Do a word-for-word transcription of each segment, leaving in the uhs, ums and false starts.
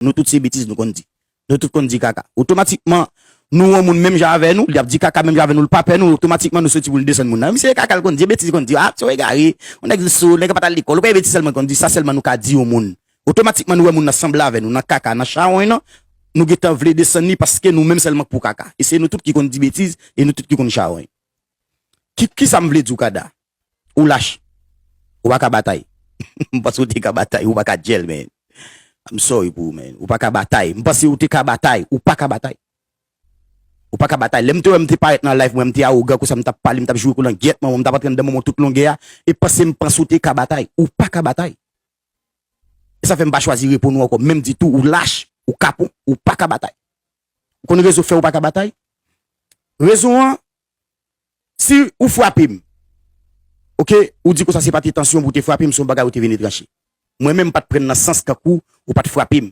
Nou tout se betiz nou konn di. Nou tout konn di kaka. Otomatikman, nou wè yon moun menm jan avè nou, li ap di kaka menm jan avè nou, li pa pè nou, otomatikman nou soti pou nou desann moun nan. Misye e kaka l konn di, e betiz li konn di, a, misye egare, yon nèg li sou, nèg pa t al lekòl, ou pa e betiz sèlman konn di, sa sèlman nou ka di yon moun. Otomatikman nou wè moun nan sanble avè nou, nan kaka, nan chawony nan, nou gentan vle desann li paske nou menm sèlman k pou kaka. E se nou tout ki konn di betiz, e nou tout ki konn chawony. Ki, kisa m vle di w, Kada? Ou lach. Ou pa ka batay. M panse w te ka batay. Ou pa ka djèl, man. I'm sorry pou ou, man. Ou pa ka batay. M panse w te ka batay. Ou pa ka batay. Ou pa ka batay. Lè m te wè m te parèt nan live mwen, m te awogan konsa, m t ap pale, m t ap joure kou langyèt manman, m t ap antre anndan manman tout longè a. E panse m panse w te ka batay. Ou pa ka batay. E sa fè m pa chwazi reponn ou ankò. Menm ditou, ou lach, ou kapon, ou pa ka batay. Ou konn rezon k fè ou pa ka batay? Rezon an, si ou frape m, oke, ou di konsa se pa te entansyon pou w te frape m, se yon bagay ou te vin etranche. Mwen menm, m pa t pran l nan sans kankou ou pa t frape m.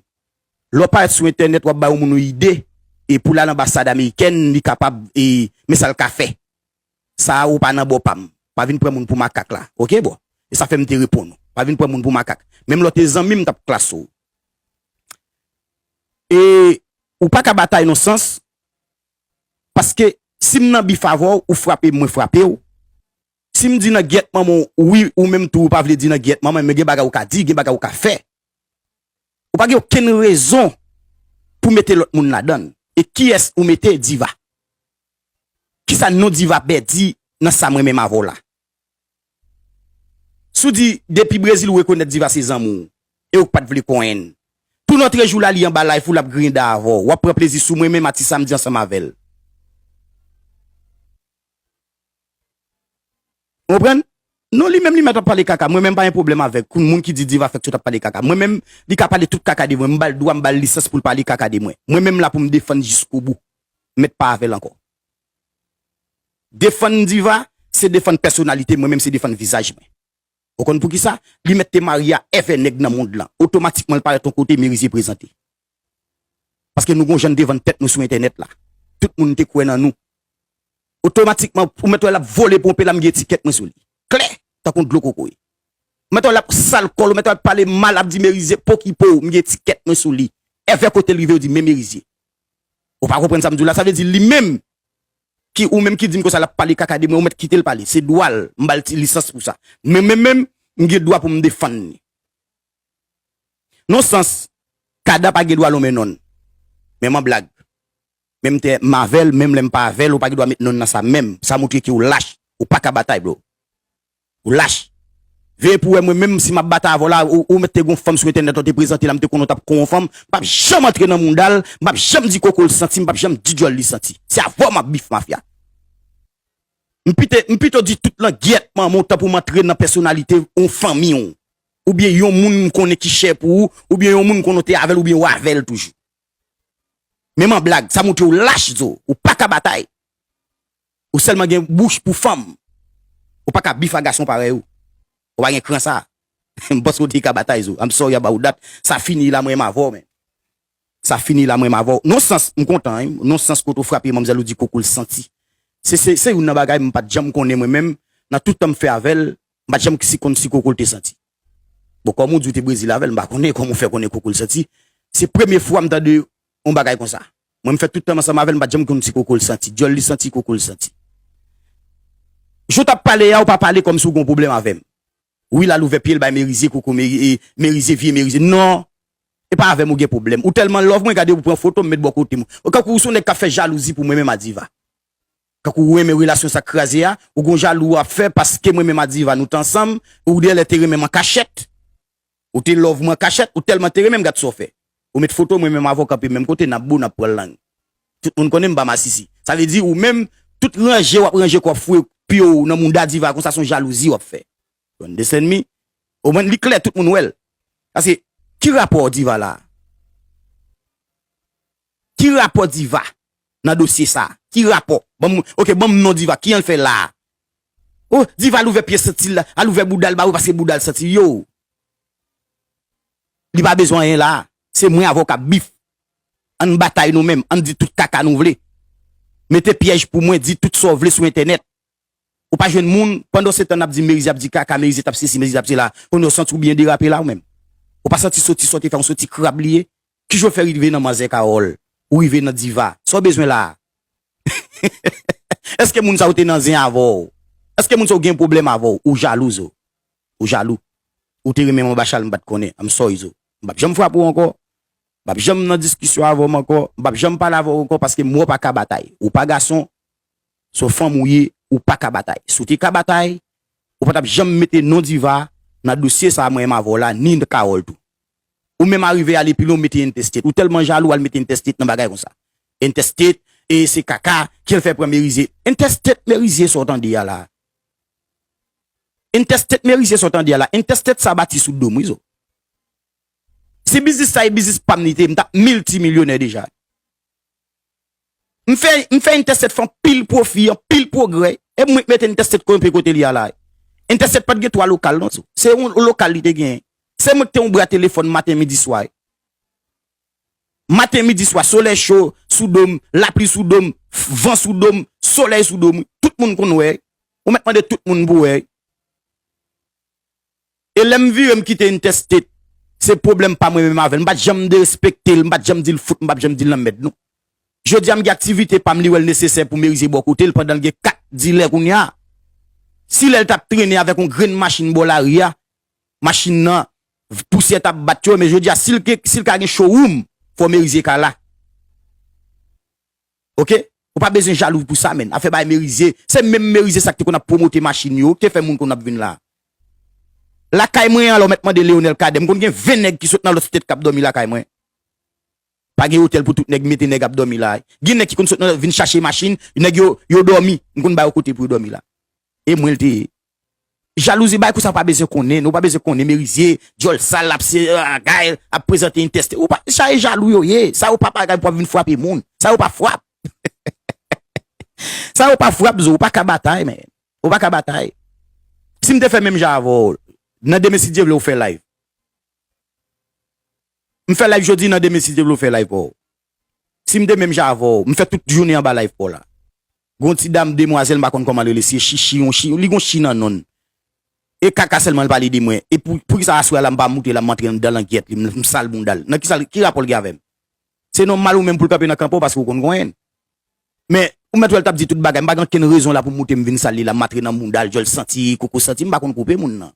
Lè w parèt sou entènèt, w ap bay yon moun yon ide, e pou l al anbasad amerikèn, li kapab, e, men sa l ka fè. Sa a, ou pa nan bò pa m. Pa vin pran moun pou makak la. Oke, bro? E sa fè m te reponn ou. Pa vin pran moun pou makak. Menm lè w te zanmi m, m t ap klase w. E ou pa ka batay nan sans, paske si m nan bif avè w, ou frape m, mwen frape w. Si m di nan gyèt manman w, wi, ou menm tou, ou pa vle di nan gyèt manman, men gen bagay ou ka di, gen bagay ou ka fè. Ou pa gen okenn rezon pou mete lòt moun ladan l. E kiyès ou mete? Diva. Kisa non Diva pèdi nan sa mwen menm avè w la? Si w di depi Brezil ou rekonèt Diva se zanmi w, e ou k pa t vle konyen l. Tou nòtrejou la li anba live ou l ap griyen da avè w. W ap pran plezi sou mwen menm atis sa m di ansanm avè l. Ou konprann? Non, li menm li mèt ap pale kaka. Mwen menm pa gen pwoblèm avèk moun ki di Diva fèk sot ap pale kaka. Mwen menm, li ka pale tout kaka de mwen. M ba l dwa, m ba l lisans pou l pale kaka de mwen. Mwen menm la pou m defann jiskobou. M mèt pa avè l ankò. Defann Diva, se defann pèsonalite mwen menm, se defann vizaj mwen. Ou konn poukisa? Li mèt te marye a èvè nèg nan mond lan. Otomatikman, l parèt yon kote, Merize prezante. Paske nou gon jan n te vann tèt nou sou entènèt la. Tout moun te kwè nan nou. Otomatikman, ou mèt wè l ap vole ponpe la, m gen etikèt mwen sou li. Klè, tankou dlo kokoye. Ou mèt wè l ap sal kò l, ou mèt wè l ap pale mal, ap di Merize pokipo w, m gen etikèt mwen sou li. Èvè kote l rive, yo di men Merize. Ou pa konprann sa m di w la? Sa vle di li menm, ki, ou menm ki di m konsa l ap pale kaka de mwen, ou mèt kite l pale. Se dwa l, m ba l ti lisans pou sa. Men, men, men, m gen dwa pou m defann li. Non sans, Kada pa gen dwa lonmen non l. Menm an blag. Menm te m avè l, menm lè m pa avè l, ou pa gen dwa met non l nan sa menm. Sa montre ke w lach. Ou pa ka batay, bro. Ou lach. Veye pou w wè mwen menm si m ap batay avè w la, ou, ou mèt te gon fanm sou entènèt, ou te prezante la, m te konnen w t ap kon yon fanm, m p ap janm antre nan mouda l, m p ap janm di koko l santi, m p ap janm di djòl li santi. Se avè w m ap bif, mafya. M pite, m pito di tout langyèt manman w tan pou m antre nan pèsonalite yon fanmi w. Oubyen yon moun m konnen ki chè pou ou, oubyen yon moun m konnen w te avè l, oubyen w avè l toujou. Menm an blag, sa montre w lach, zo. Ou pa ka batay. Ou sèlman gen bouch pou fanm. Ou pa ka bif a gason parèy ou. Ou pa gen kran sa. M panse w te ka batay, zo. I'm sorry about that. Sa fini la, mwen m avè w, men. Sa fini la, mwen m avè w. Non sans, m kontan, wi. Non sans kote w frape manmzèl ou di koko l santi. Se, se, se youn nan bagay m pa t janm konnen mwen menm. Nan tout tan m fè avè l, m pa t janm si konn si koko l te santi. Bon, kòm ou di w te Brezil avè l, m pa konnen kòman w fè konnen koko l santi. Se premye fwa m tande yon bagay konsa. Mwen, m fè tout tan m ansanm avè l, m pa t janm konn si koko l santi. Djòl li santi, koko l santi. Jou t ap pale a, ou pa pale kòmsi w gen yon pwoblèm avè m. Wi, l al ouvè pye l bay Merize, koko Meri-, e, Merize, vye Merize. Non! E pa avè m ou gen pwoblèm. Ou tèlman love mwen, gade ou pran foto m, met bò kote m. Ou kankou ou se yon nèg k ap fè jalouzi pou mwen menm a Diva. Kankou ou renmen relasyon sa k kraze a, ou gon jalou w ap fè paske mwen menm a Diva nou t ansanm, ou genlè te renmen m an kachèt. Ou te love mwen an kachèt, ou tèlman te renmen m, gad sa w fè. Ou met foto mwen menm avè w kanpe menm kote, n ap bo, n ap pran lang. Tout moun konnen m pa masisi. Sa vle di ou menm, tout ranje w ap ranje kò w ap foure pye w nan mouda Diva konsa, se yon jalouzi w ap fè. You understand me? Omwen li klè, tout moun wè l. Paske, ki rapò Diva la? Ki rapò Diva nan dosye sa? Ki rapò? Ban m, oke, ban m non Diva. Ki an l fè la? Oh, Diva al ouvè pye santi l la, al ouvè bouda l ba ou paske bouda l santi. Yo! Li pa bezwen anyen la. Se mwen avè w k ap bif. Ann batay nou menm. Ann di tout kaka nou vle. Mete pyèj pou mwen, di tout sa w vle sou entènèt. Ou pa jwenn moun, pandan se tan n ap di Merize ap di kaka, Merize t ap sesi, Merize t ap sela. Kounye a w santi w byen derape la ou menm. Ou pa santi soti sa w te fè, yon soti krab li ye? Kijan w fè rive nan manzè Carole? Ou rive nan Diva. Sa w bezwen la a? Èske moun sa yo te nan zen avè w? Èske moun sa yo gen pwoblèm avè w? Ou jalou, Zo. Ou jalou. Ou te renmen m anba chal, m pa t konnen. I'm sorry, Zo. M p ap janm frape w ankò. M p ap janm nan diskisyon avè w ankò. M p ap janm pale avè w ankò paske m wè w pa ka batay. Ou pa gason, se yon fanm ou ye, ou pa ka batay. Si w te ka batay, ou pa t ap janm mete non Diva nan dosye sa a mwen menm avè w la, ni Carole tou. Ou menm arive ale pi lwen, ou mete Intestate. Ou tèlman jalou, al mete Intestate nan bagay konsa. Intestate, e se kaka, ki al fè pran Merize. Intestate Merize sa w tande a la. Intestate Merize sa w tande a la. Intestate sa bati sou do m, wi, Zo. Si biznis sa e biznis pa m li te ye, m t ap miltimilyonè deja. M fè, m fè Intestate fè anpil pwofi, anpil pwogrè. E mwen k mete Intestate kanpe kote li a la. Intestate pa t gen twa lokal non, Zo. Se yon lokal li te genyen. Se mwen k te yon bra telefòn maten, midi, swa. Maten, midi, swa, solèy cho sou do m, lapli sou do m, van sou do m, solèy sou do m. Tout moun konn wè. Ou mèt mande tout moun pou wè. E lè m vire, m kite Intestate, se pwoblèm pa mwen menm avè l. M pa t janm derespekte l, m pa t janm di l fout, m pa t janm di l lanmèd, non. Jodi a, m gen aktivite pa m, li wè l nesesè pou Merize bò kote l pandan l gen kat dilè kounye a. Si lè l t ap trennen avèk yon grenn machin bò lari a, machin nan, pousyè t ap bat yo, men jodi a, si l ke, si l ka gen showroom, fò Merize ka la. Oke? Ou pa bezwen jalou pou sa, menn. Afè bay Merize, se menm Merize sa k te konn ap pwomote machin yo, ki te fè moun konn ap vin la. Lakay mwen an, lè w mèt mande Leonel Cadet, m konn gen ven nèg ki sot nan lòt state k ap dòmi lakay mwen. Pa gen otèl pou tout nèg, mete nèg ap dòmi la. Gen nèg ki konn sot nan, vin chache machin, nèg yo, yo dòmi. M konn ba yo kote pou yo dòmi la. E mwen l te ye. Jalouzi, bagay konsa pa bezwen konnen, nou pa bezwen konnen Merize, dyòl sal, ap se, ah, gay, ap prezante Intestate. Ou pa, sa e jalou yo ye. Sa yo pa bagay pou ap vin frape moun. Sa yo pa frap. Sa yo pa frap, Zo, ou pa ka batay, men. Ou pa ka batay. Si m te fè menm jan avè w, nan demen si Dye vle ou fè live. M fè live jodi, nan demen si Dye vle ou fè live pa w. Si m te menm jan avè w, m fè tout jounen anba live pa w la. Gon ti dam, demwazèl, m pa konn kòman l rele, se Chichi, yon chi, li gon chi nan non l. E kaka sèlman l pale de mwen. E pou, poukisa aswè a la m pa moute la, m antre anndan langyèt li, m, m sal bounda l? Nan kisa, ki rapò l gen avè m? Se nòmal ou menm pou l kanpe nan kanpe w paske w konn konyen l. Men, ou mèt wè l t ap di tout bagay, m pa gen okenn rezon la pou m moute m vin sal li la, m antre nan bounda l, dyòl santi, koko santi, m pa konn koupe moun nan.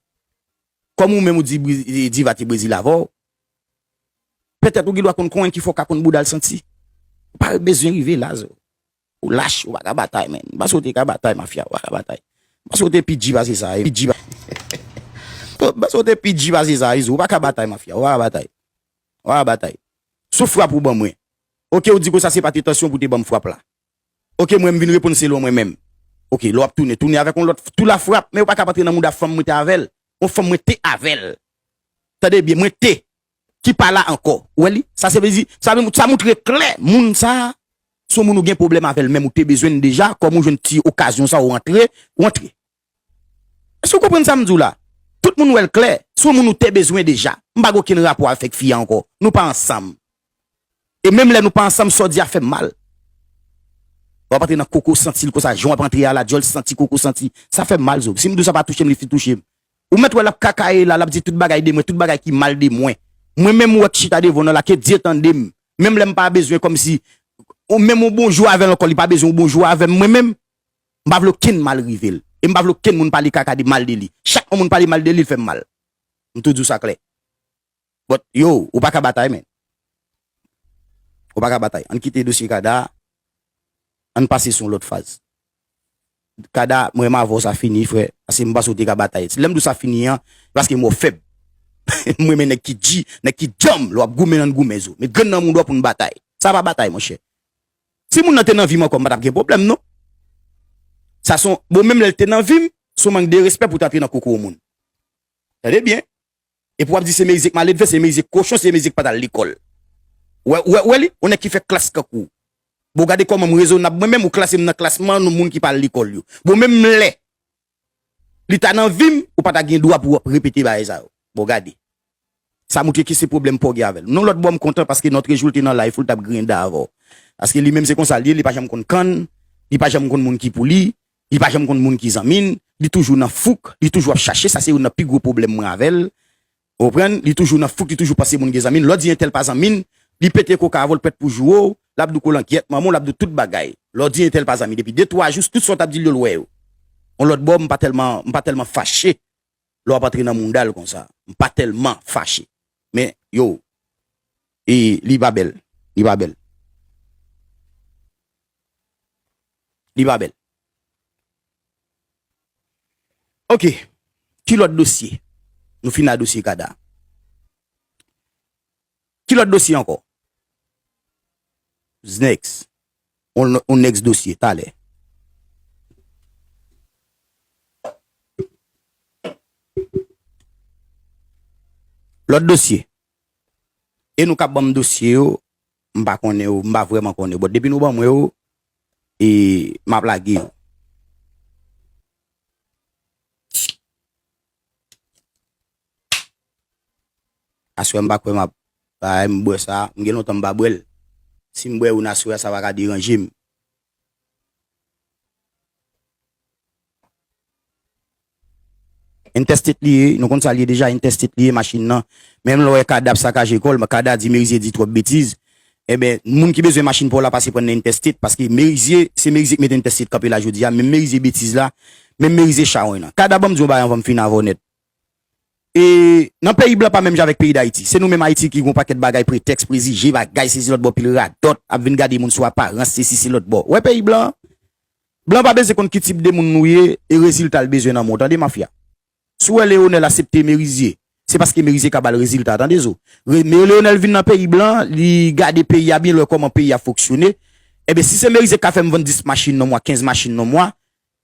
Kòm ou menm ou di Bri-, Diva te Brezil avè w, petèt ou gen dwa konn konyen ki fè w ka konn bouda l santi. Ou pa bezwen rive la, Zo. Ou lach, ou pa ka batay, menn. M panse w te ka batay, mafya, ou pa ka batay. M panse w te pi G pase sa, e, pi G pa-, m panse w te pi G pase sa, Izo, ou pa ka batay, mafya, ou pa ka batay. Ou pa ka batay. Sou frap ou ban mwen. Oke, ou di konsa se pa te tansyon pou te ban m frap la. Oke, mwen m vin reponn selon mwen menm. Oke, lè w ap tounen, tounen avèk yon lòt tou la frap, men ou pa ka antre nan mouda fanm mwen te avè l. Yon fanm mwen te avè l. Tande byen, mwen te. Ki pa la ankò. Ou wè li? Sa se vle di, sa, sa moutre klè, moun sa, se yon moun ou gen pwoblèm avè l, menm ou te bezwen l deja, kòm ou jwenn ti okazyon sa, ou antre, ou antre. Èske w konprann sa m di w la? Tout moun wè l klè, se yon moun ou te bezwen deja. M pa gen okenn rapò avèk fi a ankò. Nou pa ansanm. E menm lè nou pa ansanm, sa w di a fè m mal. W ap antre nan koko santi l konsa, jan w ap antre a la, dyòl santi, koko santi. Sa fè m mal, Zo. Si m di w sa pa touche m, li fin touche m. Ou mèt wè l ap kakaye la, l ap di tout bagay de mwen, tout bagay ki mal de mwen. Mwen menm ou wè k chita devan w nan la, ke Dye tande m. Menm lè m pa bezwen kòmsi, ou menm yon bonjou avè l ankò, li pa bezwen yon bonjou avè m, mwen menm. M pa vle okenn mal rive l. E m pa vle okenn moun pale kaka de mal de li. Chak yon moun pale mal de li, l fè m mal. M tou di w sa klè. But, yo, ou pa ka batay, men. Ou pa ka batay. Ann kite dosye Kada. Ann pase sou yon lòt faz. Kada, mwen m avè w sa fini, frè. Paske m panse w te ka batay. Lè m di w sa fini an, paske m wè w fèb. M renmen nèg ki dji, nèg ki djanm. Lè w ap goumen, ann goumen, Zo. Met grenn nan moun w pou n batay. Sa pa batay, monchè. Si moun nan te nan vi m ankò, m pa t ap gen pwoblèm, non. Sa se yon, bon, menm lè l te nan vi m, se yon mank de respè pou w te antre nan koko yon moun. Tande byen. Epi w ap di se Merize k maledve, se Merize k kochon, se Merize k pa t al lekòl. Ou wè, ou wè, ou wè li? Yon nèg ki fè klas kankou w. Bon, gade kòman m rezonab. Mwen menm, ou klase m nan klasman nou moun ki pa al lekòl yo. Bon, menm lè li ta nan vi m, ou pa ta gen dwa pou w ap repete bagay sa yo. Bon, gade. Sa moutre ki se pwoblèm pa w gen avè l. Non, lòt bò m kontan paske Notre Jour te nan live ou, l t ap griyen da avè w. Paske li menm se konsa l ye, li pa janm konn kann, li pa janm konn moun ki pou li, li pa janm konn moun ki zanmi l, li toujou nan fouk, li toujou ap chache, sa se youn nan pi gwo pwoblèm mwen avè l. Ou konprann? Li toujou nan fouk, li toujou panse moun gen zanmi l. Lè w di entèl pa zanmi l, Li pete koka avè w, l prèt pou joure w, l ap di w kolangyèt manman w, l ap di w tout bagay. Lè w di entèl pa zanmi, depi de twa jou, tout sa w t ap di l yo, l wè yo. Yon lòt bò, m pa tèlman, m pa tèlman fache lè w ap antre nan mounda l konsa. M pa tèlman fache. Men, yo, e, li pa bèl. Li pa bèl. Li pa bèl. Ok. Ki lòt dosye? Nou fin a dosye Kada. Ki lòt dosye ankò? Next. On, on next dosye, talè. Lòt dosye. E nou k ap ban m dosye yo, m pa konnen yo, m pa vrèman konnen yo. But depi nou ban mwen yo, e m ap lage yo. Aswè m pa kwè m ap bay, m bwè sa, m gen lontan m pa bwè l. Si m bwè youn aswè a, sa pa ka deranje m. Intestate li ye, nou konn sa li ye deja, intestate li ye, machin nan. Menm lè w wè Kada ap sakaje kò l, Kada di Merizye di twòp betiz. Enben, moun ki bezwen machin pa w la pase pran nan intestate, paske Merizye, se Merizye ki mete intestate kanpe la jodi a, menm Merizye betiz la, menm Merizye chawony nan. Kada ban m di w yon bagay anvan m fini avè w nèt. E nan peyi blan pa menm jan avèk peyi Dayiti. Se nou menm Ayiti ki gon pakèt bagay, pretèks, prejije, bagay, sesi lòt bò, pil radòt, ap vin gade moun sou aparans, sesi se lòt bò. Wè peyi blan an? Blan pa bezwen konn ki tip de moun nou ye e rezilta l bezwen nan men w, tande mafya. Si w wè Leonel asepte Merizye, se paske Merizye ka ba l rezilta, tande zo. Re-, men Leonel vin nan peyi blan, li gade peyi a byen, l wè kòman peyi a fonksyone. Enben, si se Merizye k ka fè m vann dis machin nan mwa, kenz machin nan mwa,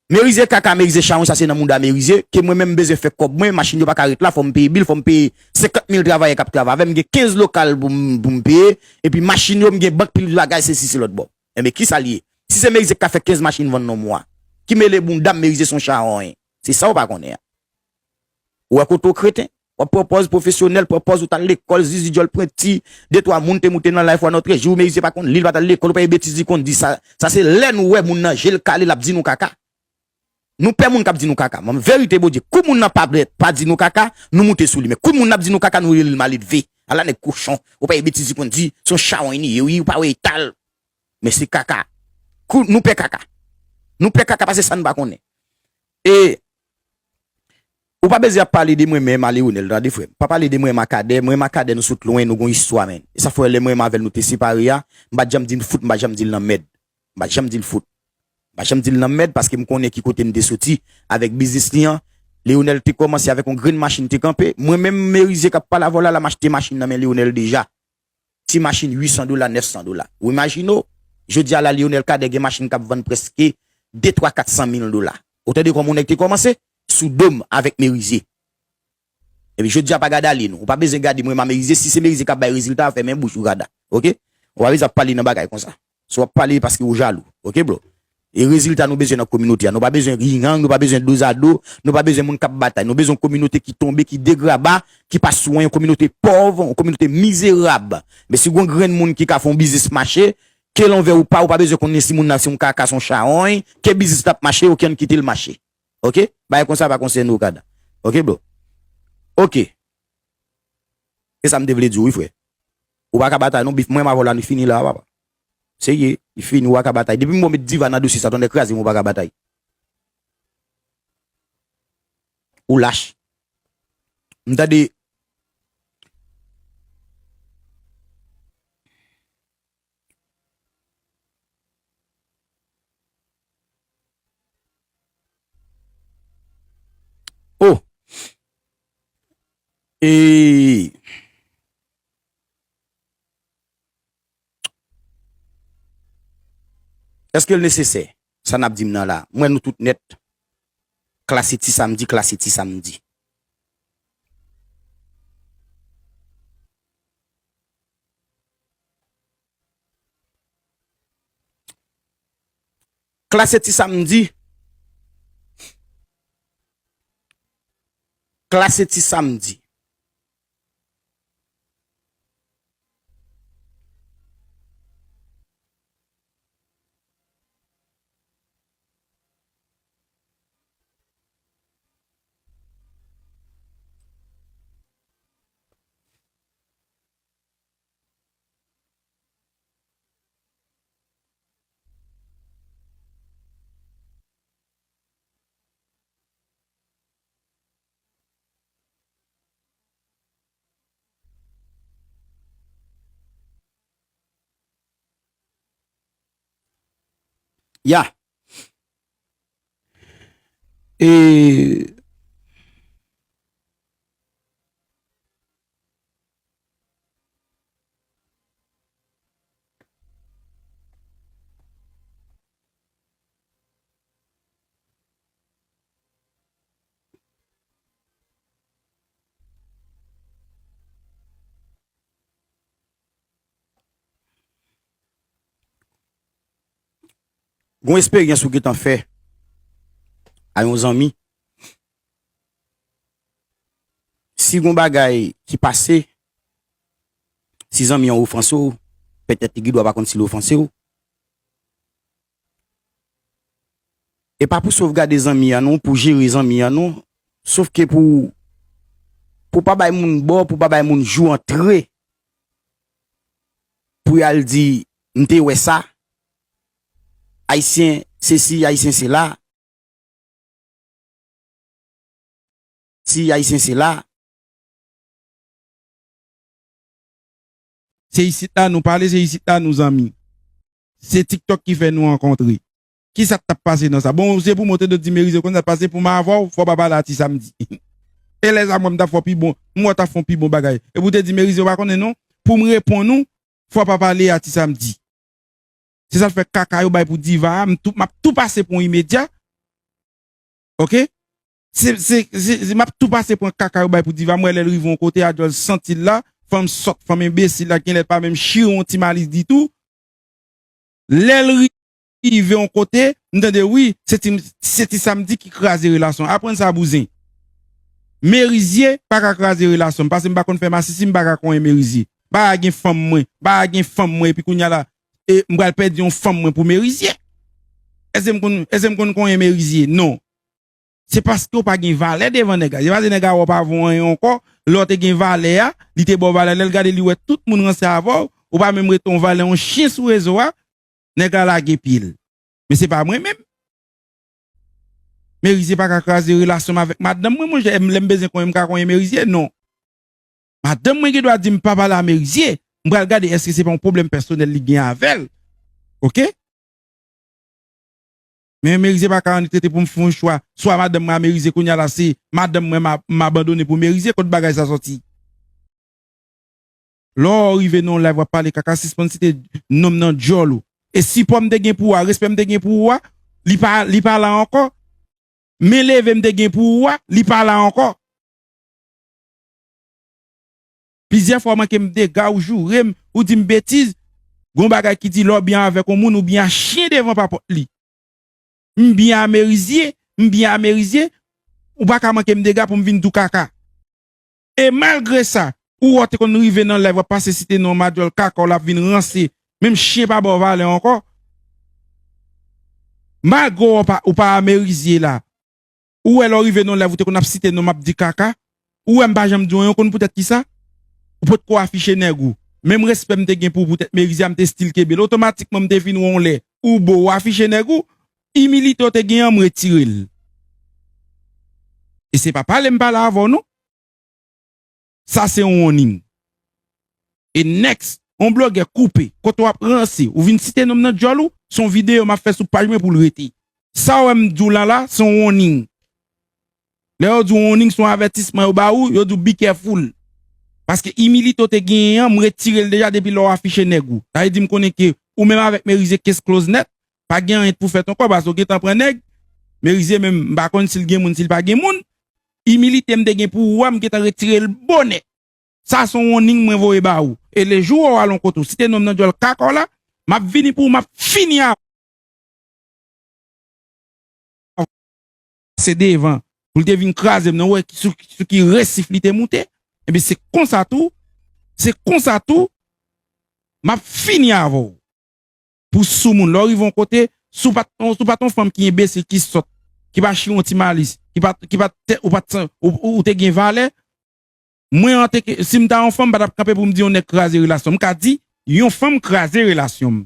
Merizye kaka, Merizye chawony, sa se nan mouda Merizye, ke mwen menm m bezwen fè kòb mwen, machin yo pa ka ret la, fò m peye bil, fò m peye senkant mil travayè k ap travay avè m, m gen kenz lokal pou m, pou m peye, epi machin yo, m gen bank, pil bagay, sesi se lòt bò. Enben, kisa l ye? Si se Merizye k ka fè kenz machin vann nan mwa, ki mele bounda m, Merizye se yon chawony. Se sa w pa konnen an. Ou wè kote w kreten. W ap pran pòz pwofesyonèl, pran pòz ou t al lekòl, zizi djòl pwenti, de twa moun te moute nan life ou a nòtre jou, Merizye pa konn li, li pa t al lekòl, ou pa wè betiz li konn di sa. Sa se lè nou wè moun nan je l kale, l ap di nou kaka. Nou pè moun k ap di nou kaka. Manm verite Bondye, kou moun nan pa, pa di nou kaka, nou moute sou li. Men kou moun nan ap di nou kaka, nou rele l maledve. Ala nèg kochon, ou pa wè betiz li konn di, se yon chawony li ye, wi, ou pa wè eta l. Men se kaka. Kou, nou pè kaka. Nou pè kaka paske sa n pa konnen. E ou pa bezwen ap pale de mwen menm a Leonel, tande frè m. Pa pale de mwen menm a Kadè, mwen menm a Kadè nou sot lwen, nou gon istwa, menn. E sa fè lè mwen menm avè l nou te separe a, m pa t janm di l fout, m pa janm di l nan mèd. M pa janm di l fout. M pa janm di l nan mèd paske m konnen ki kote m te soti avèk biznis li an. Leonel te kòmanse avèk yon grenn machin te kanpe. Mwen menm Merizye k ap pale avè w la, la m achte machin nan men Leonel deja. Ti machin uit san dola, nèf san dola. Ou imajine w, jodi a la, Leonel Cadet gen machin k ap vann prèske de, twa, kat san mil dola. Ou tande kòman yon nèg te kòmanse? Sou do m avèk Merizye. Epi jodi a pa gade ale non. Ou pa bezwen gade mwen menm a Merizye. Si se Merizye k ap bay rezilta, fèmen bouch ou Kada. Oke? Ou pa bezwen ap pale nan bagay konsa. Si w ap pale, paske ou jalou. Oke, bro? E rezilta nou bezwen nan kominote a. Nou pa bezwen gang, nou pa bezwen dozado, nou pa bezwen moun k ap batay. Nou bezwen yon kominote ki tonbe, ki degraba, ki pa swen, yon kominote pòv, yon kominote mizerab. Men si gon grenn moun ki ka fè yon biznis mache, ke l anvè ou pa, ou pa bezwen konnen si moun nan se yon kaka, se yon chawony, ke biznis la ap mache, oke, ann kite l mache. Oke? Bagay konsa pa konsène w, Kada. Oke, bro? Oke. E sa m te vle di w, wi, frè. Ou pa ka batay non, bif mwen avè w la, li fini la, papa. Serye, li fini, ou pa ka batay. Depi m wè w met diva nan dosye sa, tonnè kraze m, ou pa ka batay. Ou lach. M tande. Oh! E èske l nesesè? Sa n ap di m nan la. M wè nou tout nèt. Klase ti samdi, klase ti samdi. Klase ti samdi. Klase ti samdi. Ya. E Gon esperyans ou gentan fè a yon zanmi. Si gon bagay ki pase, si zanmi an ofanse w, petèt li gen dwa pa konn si l ofanse w. E pa pou sovgade zanmi an non, pou jere zanmi an non, sof ke pou, pou pa bay moun bò, pou pa bay moun jou antre, pou y al di, "M te wè sa." Ayisyen sesi, Ayisyen sela. Si Ayisyen sela. Se isit la nou pale, se isit la nou zanmi. Se TikTok ki fè nou rankontre. Kisa k t ap pase nan sa? Bon, se pou mwen te dwe di Merize konn sa k pase pou m avè w, fò w pa pale a Ti Samdi. E lè sa mwen m t ap fè w pi bon, m wè w t ap fè w pi bon bagay. E pou w te di Merize w pa konnen non, pou m reponn ou, fò w pa pale a Ti Samdi. Se sa k fè kaka yo bay pou Diva a, m tou, m ap tou pase pou yon imedya. Oke? Se, se, se, se, m ap tou pase pran kaka yo bay pou Diva. M wè lè l rive yon kote, Adjòl santi l la, fanm sòt, fanm enbesil la, genlè l pa menm chire yon ti malis ditou. Lè l rive yon kote, m tande, wi, se ti, se Ti Samdi ki kraze relasyon. Aprann sa, bouzen. Merizye pa ka kraze relasyon m, paske m pa konn fè masisi, m pa ka konyen Merizye. M pa ka gen fanm mwen, m pa ka gen fanm mwen, epi kounye a la, e, m pral pèdi yon fanm mwen pou Merizye. Èske m konn, èske m konn konyen Merizye? Non. Se paske w pa gen valè devan nèg la. Se paske nèg la wè w pa vo anyen ankò. Lè w te gen valè a, li te ba w valè. Lè l gade, li wè tout moun ranse avè w, ou pa menm rete yon valè, yon chen sou rezo a, nèg la lage pye l. Men se pa mwen menm. Merizye pa ka kraze relasyon m avèk madanm mwen, monchè. Lè m bezwen konyen, m ka konyen Merizye? Non. Madanm mwen gen dwa di m pa pale a Merizye. M pral gade èske se pa yon pwoblèm pèsonèl li gen avè l. Oke? Men Merizye pa ka annik rete pou m fè yon chwa. Swa madanm mwen a Merizye, kounye a la se madanm mwen m a, m abandone pou Merizye, kot bagay sa sòti? Lè w rive nan yon live w ap pale kaka, sispann site non m nan djòl ou. E sipò m te gen pou ou a, respè m te gen pou ou a, li pa, li pa la ankò. Men leve m te gen pou ou a, li pa la ankò. Plizyè fwa w manke m dega, ou joure m, ou di m betiz. Gon bagay ki di lè w byen avèk yon moun, ou byen a chen devan papòt li. M byen a Merizye, m byen a Merizye, ou pa ka manke m dega pou m vin di w kaka. E malgre sa, ou wè w te konn rive nan live, w ap pase site non m a djòl kaka w, l ap vin ranse. Menm chen pa ba w valè ankò. Malgre w pa, ou pa a Merizye la, ou wè lè w rive nan live, ou te konn ap site non m ap di kaka. Ou wè m pa janm di w anyen, ou konn poutèt kisa? Ou potko afiche nèg ou. Menm respè m te gen pou ou poutèt Merizye a, m te still kenbe l. Otomatikman, m te vin wè yon lè ou bo, ou afiche nèg ou, imilite w te gen an, m retire l. E se pa pale m pale avè w non. Sa se yon warning. E next, yon blogè koupe, kote w ap ranse, ou vin site non m nan djòl ou, se yon videyo m ap fè sou paj mwen pou l rete. Sa w wè m di w la la, se yon warning. Lè yo di w warning, se yon avètisman yo ba ou, yo di w be careful. Paske imilite w te genyen an, m retire l deja depi lè w afiche nèg ou. Sa vle di m konnen ke ou menm avèk Merizye case close nèt, pa gen anyen pou fèt ankò, paske w gentan pran nèg. Merizye menm, m pa konn si l gen moun, si l pa gen moun. Imilite m te gen pou ou a, m gentan retire l bonè. Sa se yon warning mwen voye ba ou. E lejou w al yon kote, ou site non m nan djòl kaka w la, m ap vini pou ou, m ap fini a se devan. Pou l te vin kraze m nan, ou wè sou, sou ki resif li te moute. Ebyen, se konsa tou, se konsa tou, m ap fini avè w. Pou soumoun, lè w rive yon kote, si w pa t, si w pa t yon fanm ki enbesil, ki sòt, ki pa chire yon ti malis, ki pa, ki pa t, ou pa t, ou, ou, ou te gen valè, mwen, antanke, si m ta yon fanm, m pa t ap kanpe pou m di yon nèg kraze relasyon m. M ka di, yon fanm kraze relasyon m.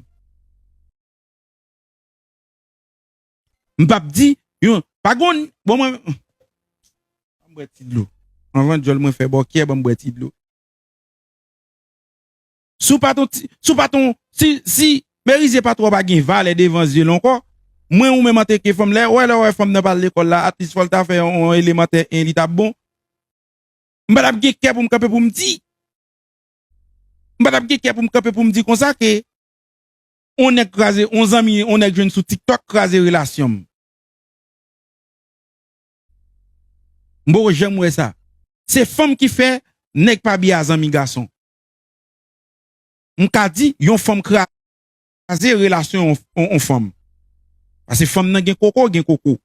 M p ap di, yon, pa gon, bon, mwen, ban m bwè ti dlo. Anvan djòl mwen fè bòkyè, ban m bwè ti dlo. Si w pa t on ti, si w pa t on, si, si Merizye pa t wè w pa gen valè devan zye l ankò, Mwen ou menm antanke fanm, lè, wè, lè w wè fanm nan pa al lekòl la, at least fò l ta fè yon, yon elemantè en, li t ap bon. M pa t ap gen kè pou m kanpe pou m di. M pa t ap gen kè pou m kanpe pou m di konsa ke on nèg kraze, on zanmi, on nèg jwenn sou TikTok kraze relasyon m. M poko janm wè sa. Se fanm ki fè nèg pa byen a zanmi gason. M ka di, yon fanm kraze relasyon on, on, on fanm. Paske fanm nan gen koko, gen koko.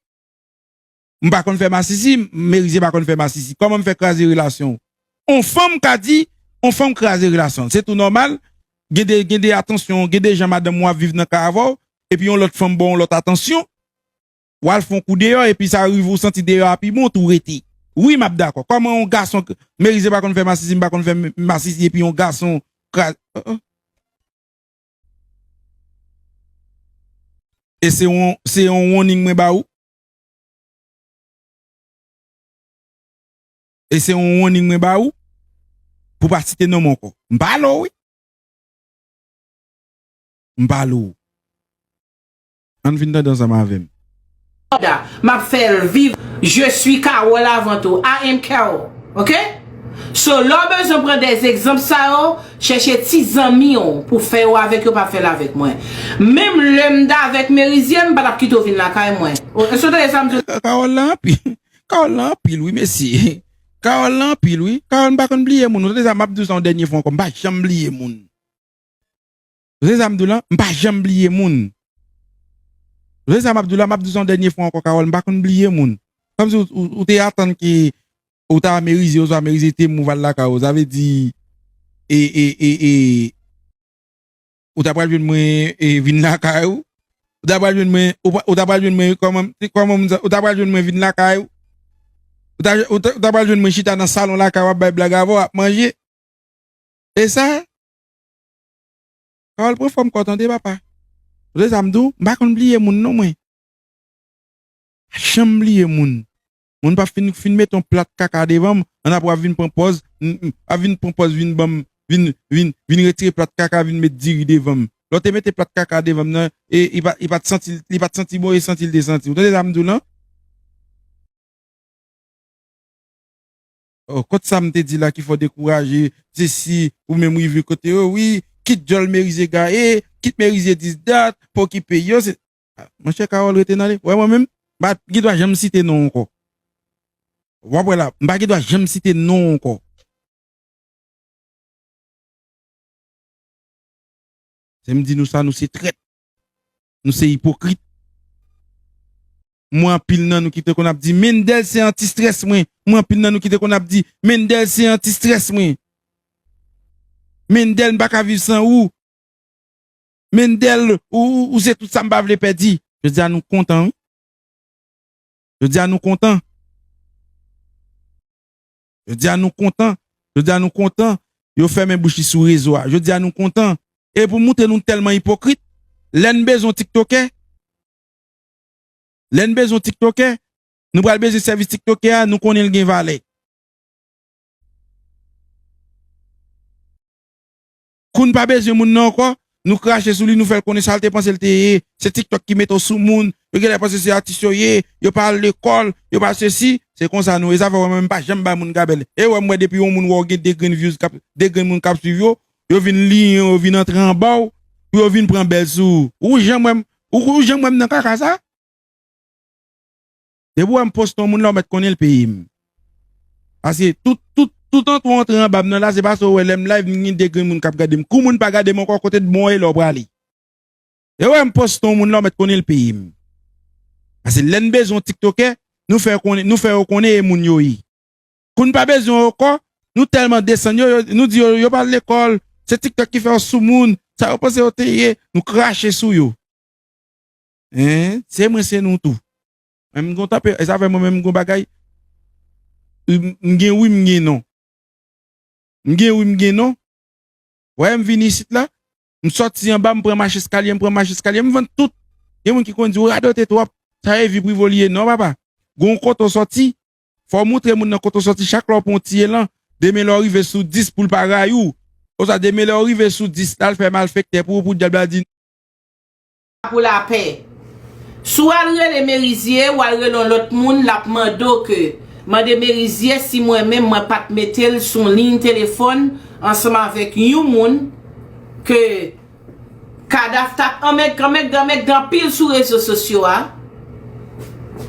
M pa konn fè masisi, Merize pa konn fè masisi. Kòman m fè kraze relasyon w? On fanm ka di, on fanm kraze relasyon l. Se tou nòmal. Gen de, gen de atansyon, gen de jan madanm ou ap viv nan kay avè w, epi yon lòt fanm ba w yon lòt atansyon. W al fè yon kou deyò, epi sa rive ou santi deyò a pi bon, tou rete. Wi, m ap dakò. Kòman yon gason, Merize pa konn fè masisi, m pa konn fè m-, masisi, epi yon gason kraze. Uh, uh. E se yon, se yon warning mwen ba ou. E se yon warning mwen ba ou. Pou pa site non m ankò. M pa lo, wi. M pa lo. Ann vin tande ansanm avè m. M ap fè l viv. Je suis Carole avant tout. I am Carole. Ok? So, lè w bezwen pran de egzanp sa yo, chèche ti zanmi w pou fè yo avèk yo, pa fè l avèk mwen. Menm lè m t avèk Merizier, m pa t ap kite w vin lakay mwen. O, èske w tande sa m di w? Carole la anpil. Carole la anpil, wi, mesye. Carole la anpil, wi. Carole, m pa konn bliye moun. Ou tande sa, m ap di w sa yon dènye fwa ankò. M pa janm bliye moun. Ou tande sa m di w la? M pa janm bliye moun. Ou tande sa m ap di w la? M ap di w sa yon dènye fwa ankò, Carole, m pa konn bliye moun. Kòmsi ou, ou, ou te atann ke ou ta Merizier, oswa Merizier te move al lakay ou. Sa vle di, e, e, e, e, ou ta pral jwenn mwen, e, vin lakay ou. Ou ta pral jwenn mwen, ou pa, ou ta pral jwenn mwen, kòman, kòman m di sa? Ou ta pral jwenn mwen vin lakay ou. Ou ta, ou ta, ou ta pral jwenn mwen chita nan salon lakay ou, ap bay blag avè w, ap manje. E sa, Carole, pran fòm kò w tande, papa. Ou tande sa m di w? M pa konn bliye moun non, mwen. Pa janm bliye moun. Moun pa fin, fin mete yon plat kaka devan m, ann apre w ap vin pran pòz, m, m, ap vin pran pòz, vin ban m, vin, vin, vin retire plat kaka, vin met diri devan m. Lè w te mete plat kaka devan m nan, e, li pa, li pa t santi, li pa t santi bon, e santi l te santi. Ou tande sa m di w lan? Oh, kot sa m te di la ki fè w dekouraje, sesi, ou menm rive kote yo, wi, kit djòl Merizier gaye, kit Merizier dis dat, pa okipe yo, se, ah, monchè Carole rete nan li. Wè mwen menm, m pa gen dwa janm site non w ankò. W ap wè la, m pa gen dwa janm site non w ankò. Se m di nou sa, nou se trèt. Nou se ipokrit. Mwen anpil nan nou ki te konn ap di, Mendel se anti-strès mwen. Mwen anpil nan nou ki te konn ap di, Mendel se anti-strès mwen. Mendel m pa ka viv san ou. Mendel, ou, ou, ou se tout sa m pa vle pèdi. Jodi a nou kontan, wi. Jodi a nou kontan. Jodi a nou kontan. Jodi a nou kontan. Yo fèmen bouch li sou rezo a. Jodi a nou kontan. E pou moutre nou tèlman ipokrit, lè n bezwen yon tiktokè, lè n bezwen yon tiktokè, nou pral bezwen sèvis tiktokè a, nou konnen l gen valè. Kou n pa bezwen moun nan ankò, nou krache sou li, nou fè l konnen sa l te panse l te ye. Se TikTok ki mete w sou moun. Yo genlè panse se atis yo ye, yo pa al lekòl, yo pa sesi. Se konsa nou ye. Sa fè w wè mwen, m pa janm bay moun gabèl. E wè m wè depi yon moun wè w gen de grenn views k ap, de grenn moun k ap swiv yo, yo vin liyen w, yo vin antre anba w, pou yo vin pran bèl sou ou. Ou janm wè m, ou, ou janm wè m nan kaka sa? Depi w wè m poste yon moun la, w mèt konnen l peye m. Paske tout, tout, tout antre w antre anba m nan la, se paske w wè lè m live, m gen de grenn moun k ap gade m. Kou moun pa gade m ankò, kote d bon ye lè w prale? E w wè m poste yon moun la, w mèt konnen l peye m. Paske lè n bezwen yon tiktokè, nou fè konnen, nou fè yo konnen e moun yo ye. Kou n pa bezwen yo ankò, nou tèlman desann yo, yo, nou di yo, yo pa al lekòl, se TikTok ki fè yo sou moun, sa yo panse yo te ye, nou krache sou yo. Hein? Se mwen, se nou tou. Mwen, m gon tanpe, e sa fè mwen menm m gon bagay. M, m gen wi, m gen non. M gen wi, m gen non. Wè, m vin isit la, m sòti anba, m pran mach eskalye, m pran mach eskalye, m vann tout. Gen moun ki konn di, ou radote twòp. Sa e vi Privolier. Non, papa. Gon kote w sòti. Fò w moutre moun nan kote w sòti chak lè w pran yon ti elan. Demen lè w rive sou dis pou l pa rayi w. Oswa demen lè w rive sou dis, l al fè malfektè pou ou, pou dyab la di, pou lapè. Si w al rele Merizye, w al rele yon lòt moun, l ap mande w ke, mande Merizye si mwen menm mwen pa t mete l sou liy telefòn ansanm avèk yon moun ke Kadaf t ap anmèg, anmèg, anmèg anpil sou rezo sosyo a.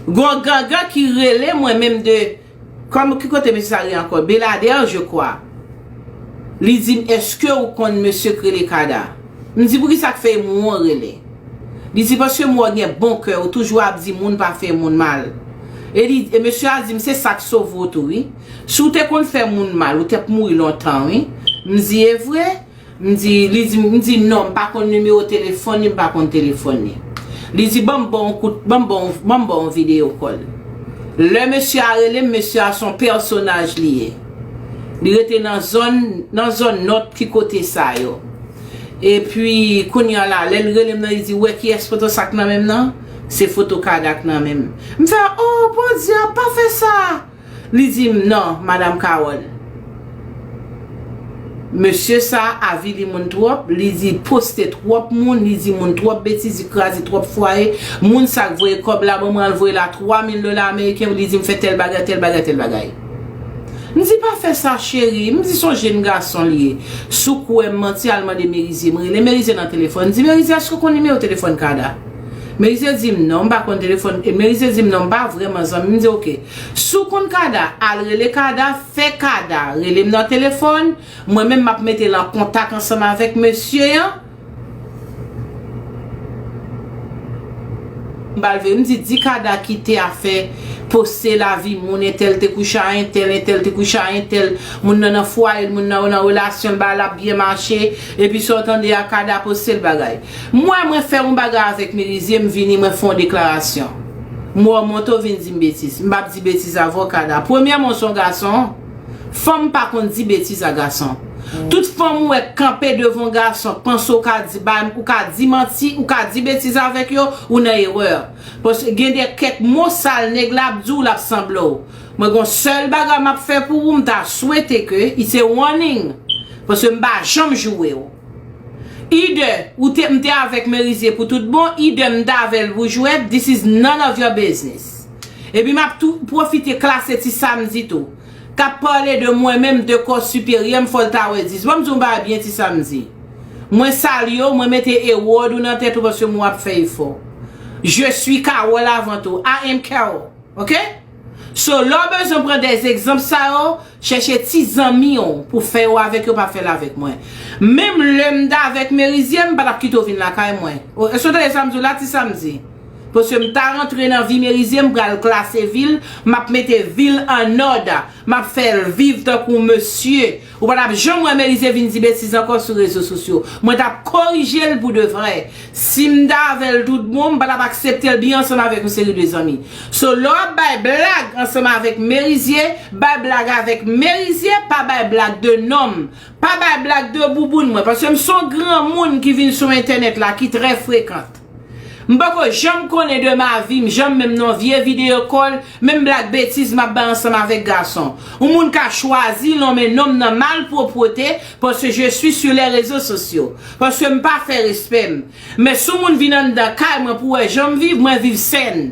Gon gangan ki rele mwen menm de, kòm, ki kote mesye sa rele ankò? Beladè, je crois. Li di m, èske ou konn mesye k rele Kada? M di, poukisa k fè Mouwon rele? Li di, paske Mouwon gen bon kè, ou toujou ap di moun pa fè moun mal. E li, e mesye a di m, se sa k sove w tou, wi. Si w te konn fè moun mal, ou t ap mouri lontan, wi. M di, e vre? M di, li di, m di, non, m pa konn nimewo telefòn li, m pa konn telefòn li. Li di, ban m ba w yon kout, ban m ba w, ban m ba w yon videyo kòl. Lè mesye a rele m, mesye a se yon pèsonaj li ye. Li rete nan zòn, nan zòn nòt ki kote sa yo. Epi, kounye a la, lè l rele m nan, li di, wè kiyès foto sa k nan men m nan? Se foto Kada k nan men m. M fè, o, Bondye, pa fè sa! Li di m, non, Madanm Carole. Mesye sa avili moun twòp, li di poste twòp moun, li di moun twòp betiz, li kraze twòp fwaye. Moun sa k voye kòb la ban mwen, al voye la twa mil dola ameriken, li di m fè tèl bagay, tèl bagay, tèl bagay. M di, pa fè sa, cheri. M di, se yon jenn gason li ye. Si w kwè m manti, al mande Merizye. M rele Merizye nan telefòn. M di, Merizye, èske w konn nimewo telefòn Kada? Merizye di m, non, m pa konn telefòn. E Merizye di m, non, m pa vrèman zanmi. M di, oke. Si w konn Kada, al rele Kada, fè Kada rele m nan telefòn. Mwen menm, m ap mete l an kontak ansanm avèk mesye an. M ba l vre, m di, di Kada kite afè poste lavi moun, entèl te kouche a entèl, entèl te kouche a entèl, moun nan nan fwaye l, moun nan nan relasyon l, bagay la ap byen mache, epi sa w tande a Kada poste l bagay. Mwen, mwen fè yon bagay avèk Merizye, m vini, mwen fè yon deklarasyon. Mwen monte w vin di m betiz. M p ap di betiz avè w, Kada. Premyèman, w se yon gason. Fanm pa konn di betiz a gason. Tout fanm ou wè k kanpe devan yon gason, k panse w ka di, ba, ou ka di manti, ou ka di betiz avèk yo, ou nan erè. Paske gen de kèk mo sal nèg la ap di w, l ap sanble w. Mwen gon sèl bagay m ap fè pou ou, m ta swete ke, it's a warning. Paske m pa janm joure w. Either ou te, m te avèk Merizye pou tout bon, either m t avè l pou jwèt, this is none of your business. Epi m ap tou pwofite klase Ti Samdi tou. K ap pale de mwen menm, de kò siperyè m, fò l ta wè dis. Ban m di w yon bagay byen, Ti Samdi. Mwen salye w, mwen mete award ou nan tèt ou paske mwen w ap fè efò. Je suis Carole avant tout. I am Carole. Oke? So, lè w bezwen pran de egzanp sa yo, chèche ti zanmi w pou fè yo avèk yo, pa fè l avèk mwen. Menm lè m t avèk Merizye, m pa t ap kite w vin lakay mwen. O, èske w tande sa m di w la, Ti Samdi? Paske m ta rantre nan vi Merizye, m pral klase vi l, m ap mete vi l an òd, m ap fè l viv tankou mesye. Ou pa t ap janm wè Merizye vin di betiz ankò sou rezo sosyo. Mwen t ap korije l pou de vrè. Si m t avè l tout bon, m pa t ap aksepte l byen ansanm avèk yon seri de zanmi. So, lè w ap bay blag ansanm avèk Merizye, bay blag avèk Merizye, pa bay blag de nonm. Pa bay blag de bouboun mwen, paske m se yon granmoun ki vin sou entènèt la, ki trè frekan. M poko janm konnen de ma vi, m janm menm nan vye videyo kòl, menm blag betiz m ap bay ansanm avèk gason. Yon moun ka chwazi lonmen nonm nan malpwopwote, paske je suis sur les réseaux sociaux. Paske m pa fè respè m. Men si yon moun vin anndan kay mwen pou wè jan m viv, mwen viv sèn.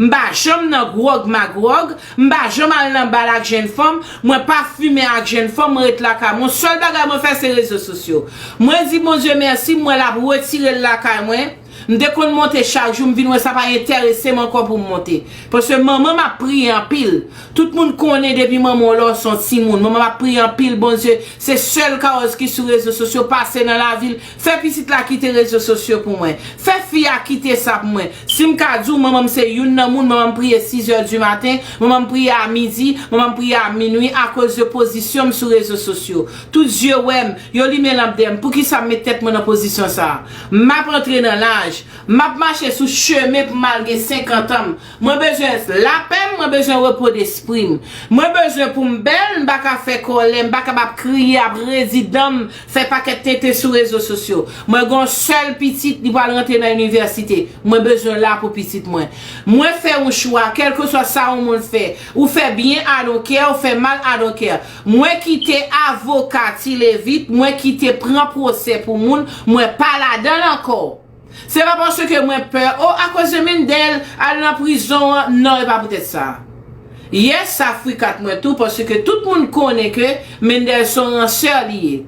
M pa janm nan gwòg magwòg, m pa janm al nan bal ak jenn fanm, mwen pa fimen ak jenn fanm, mwen ret lakay mwen. Yon sèl bagay mwen fè se rezo sosyo. Mwen di Bondye mèsi, m wè l ap retire l lakay mwen. M te konn monte chak jou, m vin wè sa pa enterese m ankò pou m monte. Paske manman m ap priye anpil. Tout moun konnen depi manman w la w se yon timoun. Manman m ap priye anpil, Bondye, se sèl kawòz ki sou rezo sosyo, pase nan lavi l. Fè pitit la kite rezo sosyo pou mwen. Fè fi a kite sa pou mwen. Si m ka di w, manman m se youn nan moun, manman m priye sizè di maten, manman m priye a midi, manman m priye a minwi akoz de pozisyon m sou rezo sosyo. Tout zye wè m, yo limen lanp dèyè m. Poukisa m met tèt mwen nan pozisyon sa a? M ap antre nan laj. M ap mache sou chemen pou m al gen senkant an. Mwen bezwen lapè m, mwen bezwen repo despri m. Mwen bezwen pou m bèl, m pa ka fè kòlè, m pa ka ap kriye, ap redi dan m, fè pakèt tenten sou rezo sosyo. Mwen gen yon sèl pitit, li pral rantre nan inivèsite. Mwen bezwen la pou pitit mwen. Mwen fè yon chwa, kèlkeswa sa yon moun fè. Ou fè byen, I don't care, ou fè mal, I don't care. Mwen kite avoka Ti Levit, mwen kite pran pwosè pou moun, mwen pa ladan l ankò. Se pa paske mwen pè, o, akoz de Mendel al nan prizon an, non, e pa poutèt sa. Yes, sa frikat mwen tou, paske tout moun konnen ke Mendel se yon ransè li ye.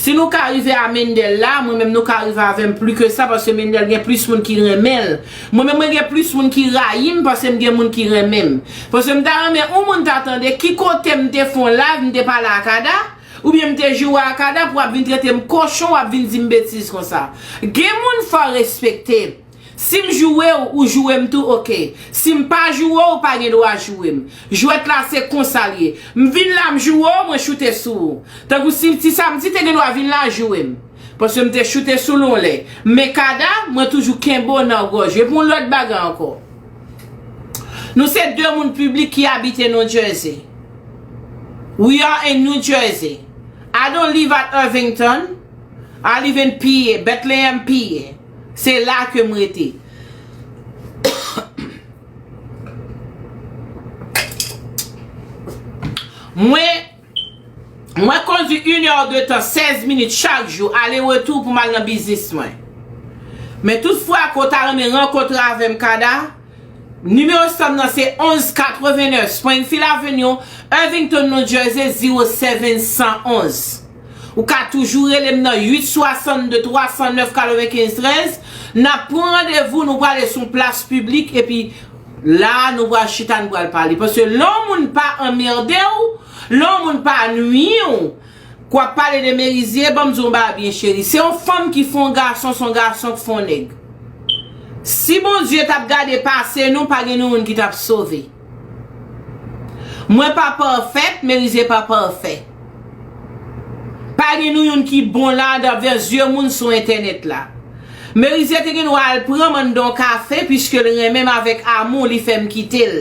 Si nou ka rive a Mendel la, mwen menm nou ka rive avè m pli ke sa, paske Mendel gen plis moun ki renmen l. Mwen menm mwen gen plis moun ki rayi m, paske m gen moun ki renmen m. Paske m ta renmen yon moun ta tande ki kote m te fè yon live, m te pale a Kada, oubyen m te joure a Kada pou w ap vin trete m kochon, w ap vin di m betiz konsa. Gen moun fò respekte. Si m joure w, ou joure m tou, oke. Si m pa joure w, ou pa gen dwa joure m. Jwèt la se konsa l ye. M vin la, m joure w, mwen choute sou ou. Tankou si ti Samdi te gen dwa vin la joure m. Paske m te choute sou l yon lè. Men Kada, mwen toujou kenbe w nan gòj. Epi yon lòt bagay ankò. Nou se de moun piblik ki abite New Jersey. We are in New Jersey. I don't live at Irvington. I live in P A, Bethlehem, P A. Se la ke m rete. Mwen, mwen kondwi inè de tan, sèz minit chak jou, ale retou pou m al nan biznis mwen. Men tout fwa ke w ta renmen rankontre avè m, Kada, nimewo sè m nan se onz katrevenèf Springfield Avenue, Irvington, New Jersey, zewo sèt san onz. Ou ka toujou rele m nan uit swasannde twa san nèf katrevenkenz trèz. N ap pran randevou, nou prale sou yon plas piblik, epi la, nou pral chita, nou pral pale. Paske lè yon moun pa anmède w, lè yon moun pa nwi w, ke w ap pale de Merizye, ban m di w yon bagay byen cheri. Se yon fanm ki fè yon gason, se yon gason ki fè yon nèg. Si Bondye t ap gade pase nou, pa gen nou youn ki t ap sove. Mwen pa pafèt, Merizye pa pafè. Pa gen nou youn ki bon la, davè zye moun sou entènèt la. Merizye te gen dwa al pran m anndan yon kafe, piske l renmen m avèk amou, li fè m kite l.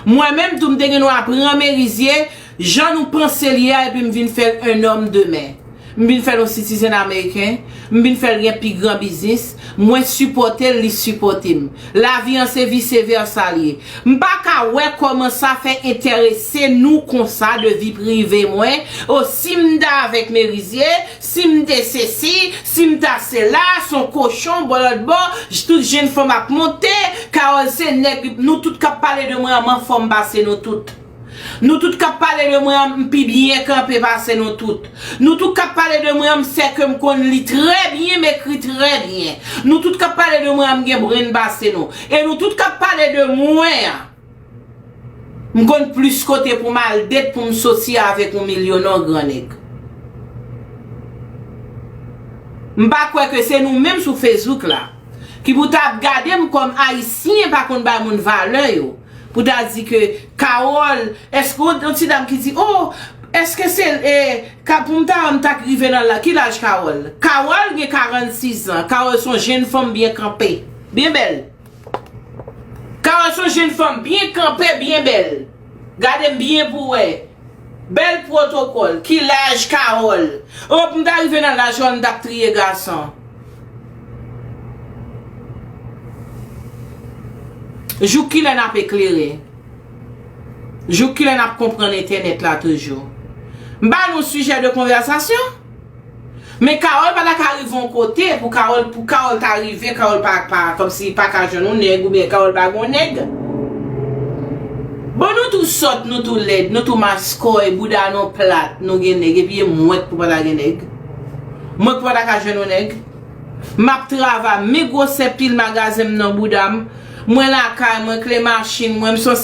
Mwen menm tou, m te gen dwa pran Merizye, jan nou panse l ye a, epi m vin fè l un homme de main. M vin fè l yon citizen ameriken, m vin fè l gen pi gran biznis, mwen sipòte l, li sipòte m. Lavi an se vise vèsa l ye. M pa ka wè kòman sa fè enterese nou konsa de vi prive mwen, o si m ta avèk Merizye, si m te sesi, si m ta sela, se yon kochon, bò lòt bò, j- tout jenn fanm ap monte, Carole se nèg, nou tout k ap pale de mwen an, m anfòm pase nou tout. Nou tout k ap pale de mwen an, m pi byen kanpe pase nou tout. Nou tout k ap pale de mwen an, m sè ke m konn li trè byen, m ekri trè byen. Nou tout k ap pale de mwen an, m gen brenn pase nou. E nou tout k ap pale de mwen an, m konn plis kote pou m al det pou m soti avèk yon milyonè, yon gran nèg. M pa kwè ke se nou menm sou Facebook la ki pou ta ap gade m kòm Ayisyen pa konn bay moun valè yo. Pou ta di ke Carole, èske yon, yon ti dam ki di, o, èske se, e, ka, pou m ta, m ta rive nan la, ki laj Carole? Carole gen karannsis zan. Carole se yon jenn fanm byen kanpe, byen bèl. Carole se yon jenn fanm byen kanpe, byen bèl. Gade m byen pou w wè. Bèl pwotokòl. Ki laj Carole? O, pou m ta rive nan laj Carole, m t ap triye gason. Jouk kilè n ap eklere? Jouk kilè n ap konprann entènèt la toujou? M ba nou sijè de konvèsasyon. Men Carole pa ta ka rive yon kote pou Carole, pou Carole ta rive, Carole pa, pa, kòmsi pa ka jwenn yon nèg oubyen Carole pa gen yon nèg. Bon, nou tou sòt, nou tou lèd, nou tou maskòy, bouda nou plat, nou gen nèg, epi e mwen k pou pa ta gen nèg. Mwen k pou pa ta ka jwenn yon nèg. M ap travay, men gwosè pil magazen m nan bouda m. Mwen lakay mwen, kle machin mwen, m se yon